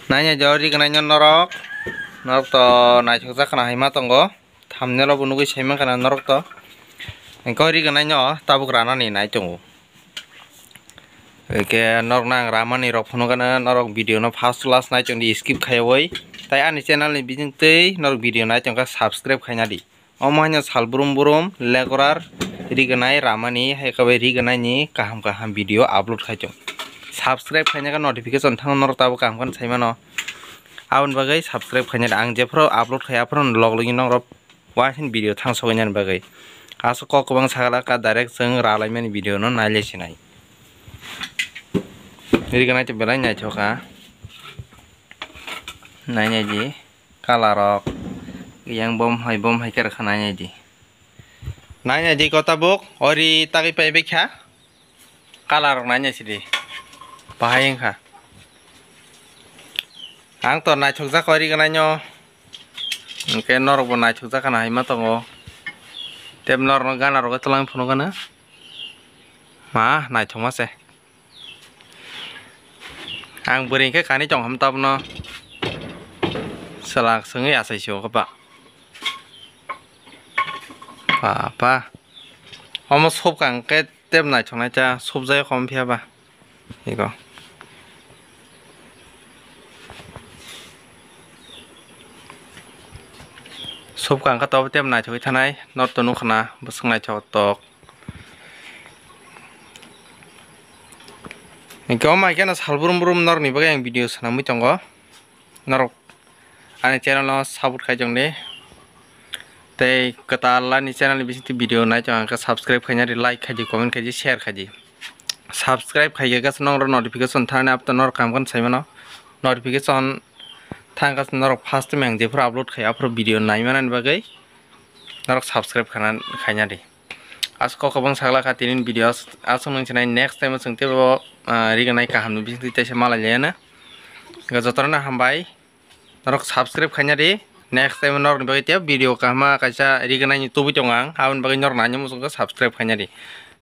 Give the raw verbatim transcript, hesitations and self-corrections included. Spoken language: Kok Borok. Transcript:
Nainai jo rignai no norok, norok to naithok jak khana hai ma tongo, thumbnail o bo nugwi sai mankha na norok to, engkho rignai no tabuk ranani nai tongo. Eke norok nang ramani rok phunukgana norok video no first to last nai tongdi skip khaiwi. Tai ani channel ni bising twi norok video nai tongkha subscribe khaina di. Omo haino sal brum brum legorar rignai ramani hai kabai rignai ni kaham kaham video upload khai tong. Subscribe khaina khe notification thango norok tabuk kaham khe sai mano. Aboni bagwi subscribe khaina di. Ang jephuru upload khai aphuru log logi norok. Waising video thang sogwi nani bagwi. Aswk kok kwbang sakala ka direct chwng ralaimani video no nailai sinai. Rignai to belai naithok kha. Nainai di. Colour rok. Yang bom hai bom hai khe rwkha nainai di. Nainai di kota buk. Ori tagwi pai bikha. Colour rok nainai sidi. Bahai wngkha. Ang to naithok jak ori gwnai no. Hwnkhe norok bo naithok jak khana hai ma tongo. Tei norok no gana rok twlang phunukgana. Ma naithok ma se. Ang bwrwi hwnkhe kani tong ham tabno. Selak swngwi achai sio khe ba. Papa. Omo sop kang khe tep naithok nai cha sop jai khom phiya ba. Ego. Sop kang khe tobo tep naithok thanai norok to nukha na bwswk naithok tok. Hwnkhe omo hai kheno sal brum brum norokni bagwi ang video swnamwi tongo. Norok ani channel no support khai tongdi. Tei kwtal ani channel ni bisingtwi video nai tong ang khe subscribe khaina di, like khai di, comment khai di, share khai di. Subscribe khai khe gasa norok notification thani apto norok kam kan sai mano. Notification thang gasa norok first time ang jephuru upload khai aphuru video nai manani bagwi norok subscribe khana khaina di. Aswk kok kwbang sakla kha tini video aswk nung sinai next time o chwng teibo, ah, rignai kaham ni bisingtwi teisa malai laiya na. Jotono hambai. Norok subscribe khaina di. Next time norokni bagwi tei video kahama kaisa rignai ni tubui tongo ang. Aboni bagwi norok naina muchungkha subscribe khaina di.